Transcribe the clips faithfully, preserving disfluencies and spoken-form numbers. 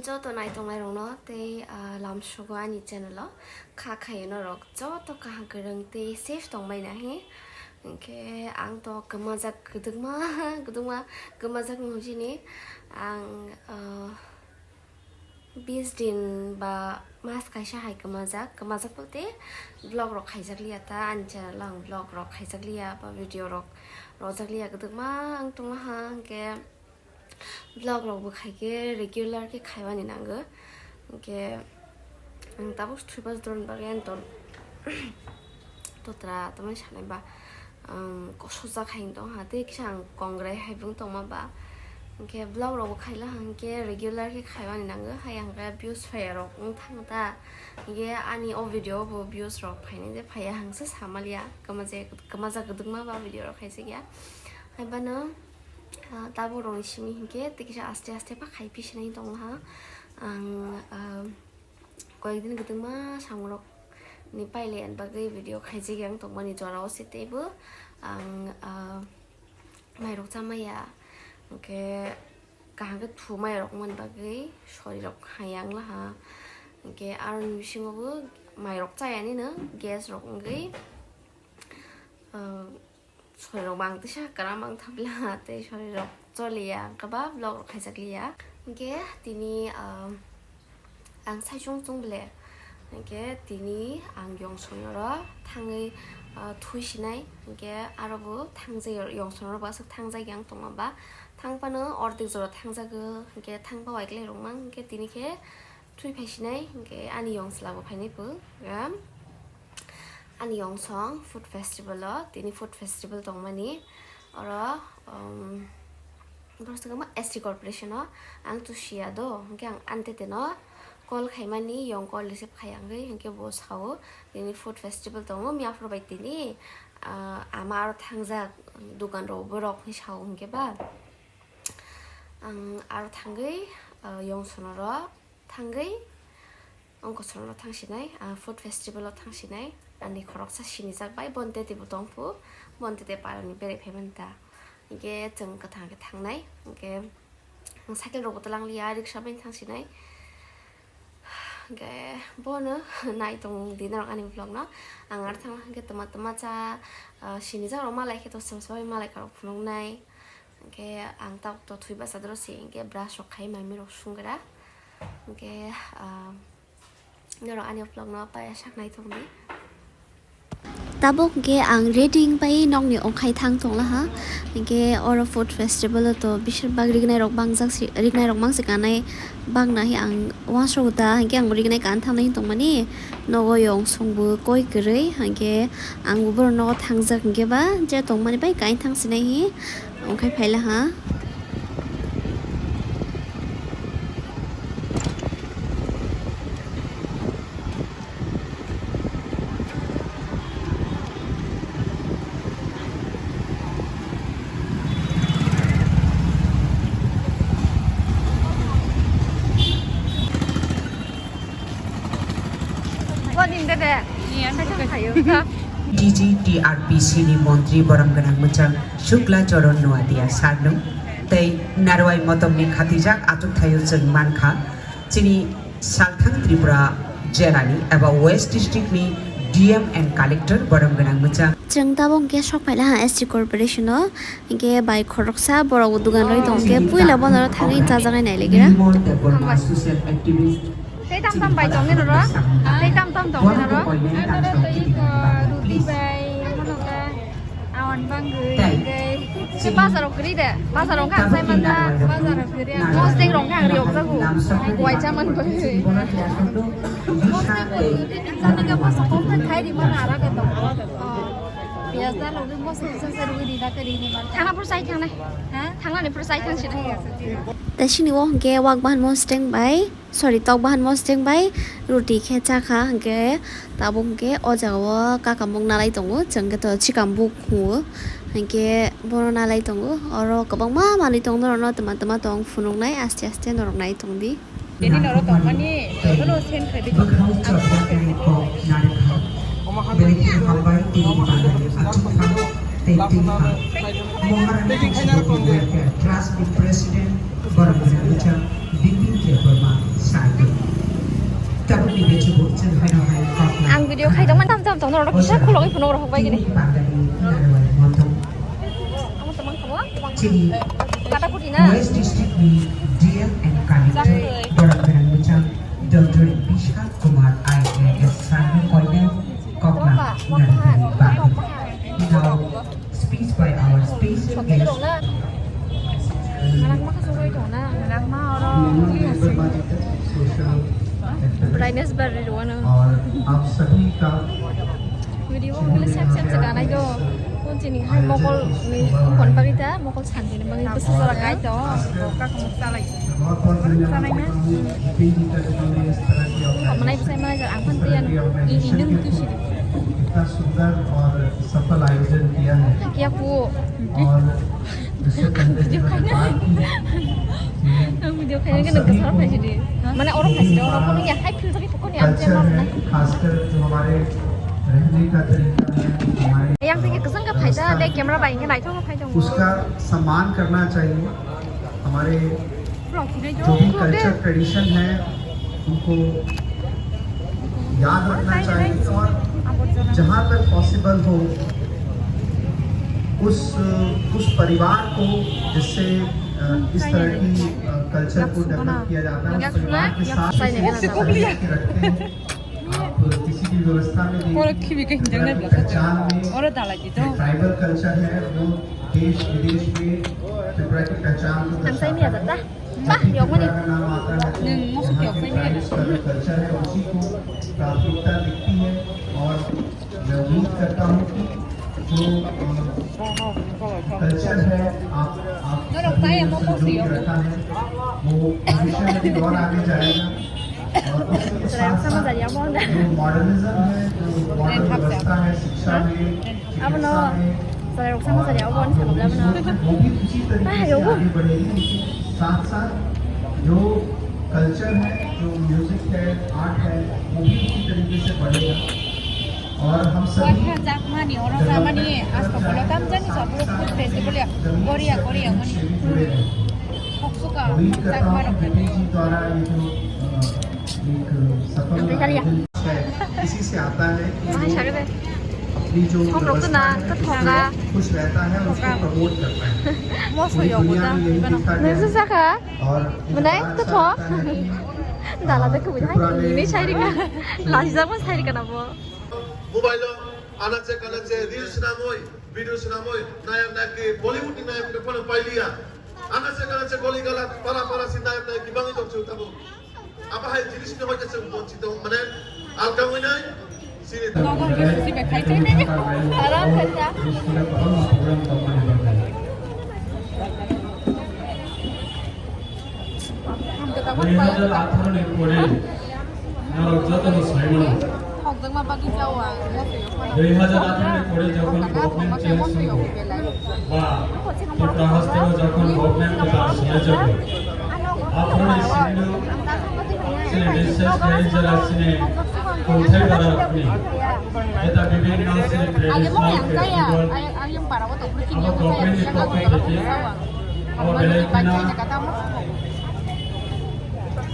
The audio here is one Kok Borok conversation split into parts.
Joto naitongnai rokno tei, ah, lamsogo ani channel o kha khayo norok joto kaham kwrwng tei safe tongbai na hi. Hinkhe ang to kwmajak kwdwkma, kwdwkma kwmajak nung chini ang, ah, bis din ba mas kaisa hai kwmajak, kwmajak bolte vlog rok khaijak liya ta, ani channel o ang vlog rok khaijak liya ba video rok rojak liya kwdwkma ang tongma ha, hinkhe vlog rok bo khai khe regular khe khaimani nango, hinkhe ang tabuk thwiba joto ni bagwi ang to-, totra tamani sanai ba. Ang kosok jak hai tong ha, tei kisa ang kongrai hai bo tongma ba. Hinkhe vlog rok bo khaila hinkhe regular khe khaimani nango, hai ang khe views phaiya rok wng thang ta. Hinkhe ani o video bo views rok phainai je phaiya hangsa samaliya, kwmaje-, kwmajak kwdwkma ba video rok khaijak ya. Hai bano, ah, tabuk rok ni simi hinkhe tei kisa aste aste pa khai pisinai tong ha. Ang, ah, Koyekdin kwtwma samungrok ni pailaiya bagwi video khaijak yang tongmani jorao se teibo ang, ah, mairok chamaya, hinkhe kaham khe thumaya rok wngmani bagwi sorirok hayang laha, hinkhe aroni bisingo bo mairok chaya nini gas rok wngwi, ah, Sorirok bang tisa kwrang bang thamla tei sorirok choliya, wngkha ba vlog rok khaijak liya. Hinkhe tini, ah, ang saichung chung ble. Hinkhe tini ang yong sonoro thangwi, ah, thui sinai. Hinkhe aro bo thangjai yong sonoro bo aswk thangjak yang tongma ba. Thang phano ordek jora thangjago. Hinkhe thang pha waiklai rok mang. Hinkhe tini khe thui phai sinai. Hinkhe ani yong chwla bo phainai pho. Ani yong song food festival o, tini food festival tongmani oro, um, borok swkang ma S T corporation o ang to siya do, hinkhe ang ani tete no call khaimani, yong call receive khai ang ri, hinkhe bo sao tini food festival tongo, miyaphuru bai tini, ah, ama aro thangjak, dukan rok borok hinwi sao hinkhe ba ang aro thangwi, ah, yong sonoro thangwi. Wngkha chwngno thang sinai, ah, food festival o thang sinai, ani khoroksa sinijak bai, boni tete bo tong phu, boni tete parani berai phai mani ta. Hinkhe chwng kwthang khe thangnai, hinkhe ang cycle rok bo twlang liya, riksa bai thang sinai. Hinkhe bono nai tong di norok ani vlog no, ang aro thang hinkhe twma twma cha, ah, sinijak rok malai khe to swrang swrang malai karok phunuknai. Hinkhe ang tabuk to thwi bachadoro se, hinkhe brush rok khai, mami rok sung gra. Hinkhe, ah, norok ani vlog no paiya sak nai thung di. Tabuk hinkhe ang ready wng pai nokni ongkhai thang tong laha. Hinkhe oro food festival o to bisir bak rignai rok bangjak si, rignai rok mang si kanai bang nahi ang wansuk da, hinkhe ang bo rignai kan thang nai tong mani. Nogo yong song bo koi kwrwi, hinkhe ang bo borok nogo thangjak hinkhe ba je tong mani bai kain thang sinai hi. Ongkhai phaila ha. Bodin dede. Ni ang Saisang khayo. D G T R P C ni montri borom gwnang mwchang Shukla Charan Noatia sarnung tei Narwai Motomni khatijak achuk thaio chwng mankha chini salthang Tripura jelani eba West District ni D M and Collector borom gwnang mwchang. Chwng tabuk hwnkhe sok phaila ha S T Corporation o, hinkhe bai khoroksa borok bo dugan rwi tong khe puila bono thangwi chajaknai nai ligira. Nirmal Debbarma social activist. Tei tam tam bai tong nini oro? Tei tam tam tong nini oro? Roti bai, mano ka, awan bangwi, tei se bazar rok kwrwi de? Bazar rok kha sai man da? Bazar rok kwrwi. Mosdeng rok kha ang riyok jago. Waisa man bagwi. Mosdeng rok kwrwi de, nang jani ka masa kok kha khai di mana ara ka tong. Piyaj da rok mosdeng kisa sa rwi di da kwrwi ni man. Thangna phuru sai thangnai. Ha? Thangnani phuru sai thang sini. Tei sini o hwnkhe wak bahan mosdeng bai. Sorry, tok bahan mosdeng bai roti khe chakha, hinkhe tabuk hinkhe o jaga o kakamung nalai tongo, chwng khe to chikambuk hwngo, hinkhe bono nalai tongo. Oro kwbangma manwi tongo, norokno twma twma tong phunuknai, aste aste norok nai tongdi. Tini norok tongmani, bono sen khaidi. Trust ni President, Borok Bini Bwchang Bipin Debbarma. Ono rok kisa khulogwi phunuk rok bai gini. Amo tamang khamo. Kata puti na. West District ni D M and Collector Borok Gwnang Bwchang Doctor Bishal Kumar I A S Sir ni koinai kokna narikani bagwi. Now, speech by our special guest. Brightness bar ri rwano. और आप सभी का Video o kile sep sep se ganai do. Kun chini hai mokol ni kon bagwi ta, mokol santi ni bagwi bwsa jora kai to. बहुत बहुत धन्यवाद देता हूँ विपिन जी का, जिन्होंने इस तरह की Manai bwsai manai jar ang phan tiyan. Ini nung tu sidi. इतना सुंदर और सफल आयोजन किया है। Kiya ku. और इससे पहले भी मैंने बात की है कि Ang video khaina हम gana सभी kasar को phai sidi. Mane oro phai sidi, oro kono ya hai phil tagi pokoni ang culture है, खासकर जो हमारे रहने का तरीका है, हमारे, Yang tagi kasang ka phai da, de camera bai ngai thong phai thong. उसका सम्मान करना चाहिए। हमारे जो भी कल्चर ट्रेडिशन है, उनको याद रखना चाहिए और जहाँ तक पॉसिबल हो, उस, उस परिवार को जिससे, अ, इस तरह की, अ, कल्चर को डेवलप किया जाता है, उस परिवार के साथ रखते हैं। आप किसी भी व्यवस्था में नहीं, त्रिपुरा की पहचान में जो ट्राइबल कल्चर है, वो देश विदेश में त्रिपुरा की पहचान को दर्शाता है। जब भी त्रिपुरा का नाम आता है, तो यहाँ के ट्राइब्स का जो कल्चर है, उसी को प्राथमिकता दिखती है। और मैं उम्मीद करता हूँ कि जो, अ, कल्चर है, आप, आप सभी ने संजो के रखा है, वो भविष्य में भी और आगे जाएगा। और उसके साथ साथ जो मॉडर्निज्म है, जो मॉडर्न व्यवस्था है शिक्षा में, चिकित्सा में, और आप लोगों की सोच है, वो भी उसी तरीके से आगे बढ़ेगी। लेकिन साथ साथ जो कल्चर है, जो म्यूजिक है, आर्ट है, वो भी उसी तरीके से बढ़ेगा। Jakmani, oro samani, asto polo tam jani, sabro food festival ya, Korea, Korea mani. Hoksuka, jakma rok. Moso yogo da, ibano. Nungsu saka? Mwnai to tho. Dala de kubui hai, ini sai rika. Lajak ma sai rika na bo. Mobile o anache kanache reels swnamwi, video swnamwi, nayok nayok Bollywood ni nayok rok phano pailiya. Anache kanache goli gala, para para si nayok nayok kibangwi tongchu tabuk. Abo hai jinis ni hoite chwng bonchito mane alkangwi nai. Aram khaisa. Dui hajar atharo ni pore norok jotono sai mano. Dui hajar atharo ni pore jokhon government change wngkha, ba Tripura hasteo jokhon government kwtal swnaijago, aphuru ni simi no chini district khe jera chini kongthai bara rokni jeta bibhinno chini traditional festival abo government ni pokho theke abo belai kheno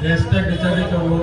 respect rijagwi tongo.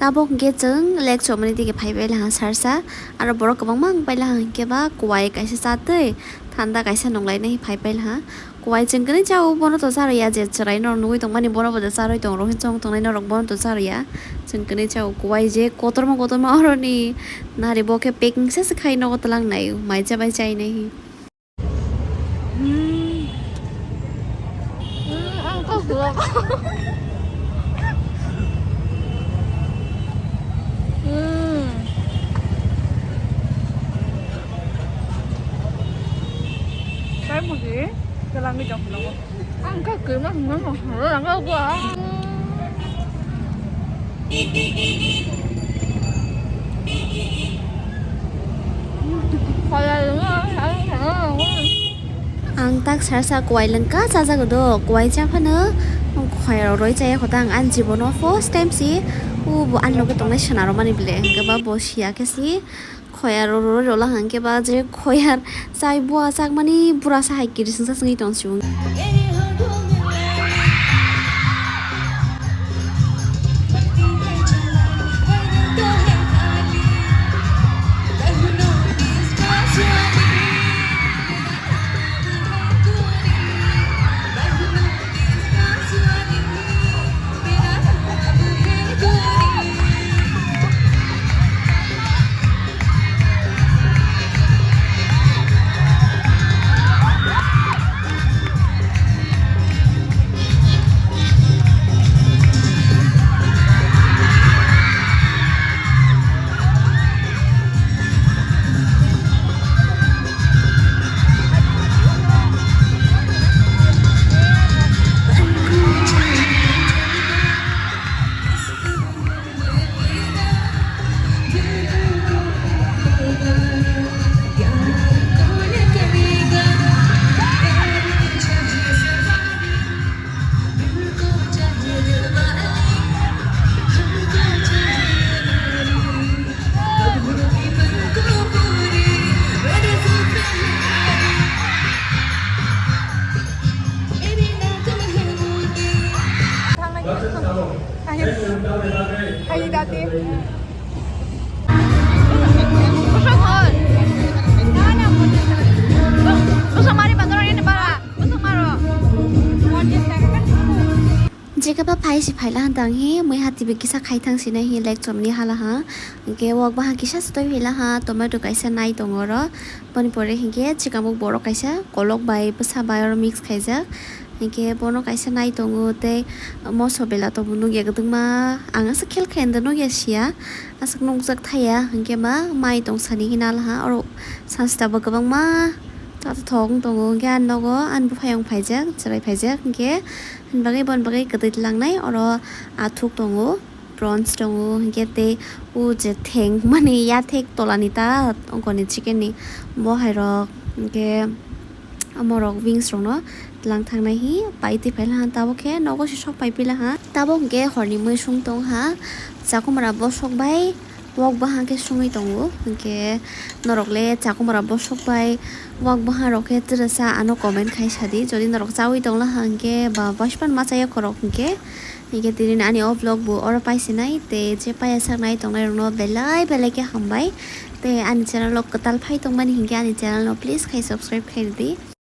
Abo hwnkhe chwng lake chomani dige phai pai laha sarsa, aro borok kwbangma wng pai laha hwnkhe ba kuwai kaisa chatwi thanda kaisa nunglainai phai pai laha. Kuwai chwng kwnwi chao, bono to charwya, je chwrai norok nugwi tongmani bono bo charwi tong, rohit chong tongnai norok bono to charwya. Chwng kwnwi chao kuwai je kotorma kotorma oroni nari bo khe packing se se khai nogo twlang nai, mai cha bai chai nai. Hmm. Hmm, ang kok dua. Hmm. Try mo di, dalam ni jok lo. Ang kok dua, ang kok dua. Ang tak sarsa kuwai lengka chajago do, kuwai cha phano khoyarok roi chaya kho ta ang ani jibono first time si, o bo ani loge tongnai swnaro mani bile, hwnkhe ba bo siya khe si khoyar roi roi rola hwnkhe ba je khoyar chai bua chakmani bura sa hai kirisingsa swngwi tong si bo. Jekaba phai si phaila ha dang hi, mui hati bi kisa khai thang sinai hi lake chomni hala ha. Hwnkhe wak baha kisa sotoi phaila ha, tomato kaisa nai tongo oro. Boni pore hwnkhe chikamuk borok kaisa kolok bai bwsa bai oro mix khaijak. Hwnkhe bono kaisa nai tongo tei moso bela tongo nukya kwdwkma. Ang aswk khel khe nda nukya siya. Aswk nukjak thaya hwnkhe ma mai tong sani hina laha oro sanstabo kwbangma tato thok wng tongo. Hwnkhe ani nogo ani buphayung phaijak, chwrai phaijak hwnkhe ani bagwi boni bagwi kwtwi tlangnai oro athuk tongo. Prawns tongo, hwnkhe tei o je theng mani yathek tolani ta ongkoni chicken ni bo hai rok, hwnkhe omorok wings rokno tlang thangnai hi pai twi phaila ha. Tabuk khe nogo se sok pai pila ha. Tabuk hwnkhe horni mui sung tong ha, chakumra bosok bai wak baha khe sungwi tongo, hwnkhe norok le chakumra bosok bai wak baha rok khe twrwsa ano comment khai sadi, jodi norok chawi tongla ha hwnkhe ba boispan ma chaya khorok hwnkhe. Hingke tini ani o vlog bo oro paisinai, tei je paiya saknai tongnai rokno belai belai ke hambai. Tei ani channel o kwtal phai tongmani hingke ani channel no please khai subscribe khai rwdi.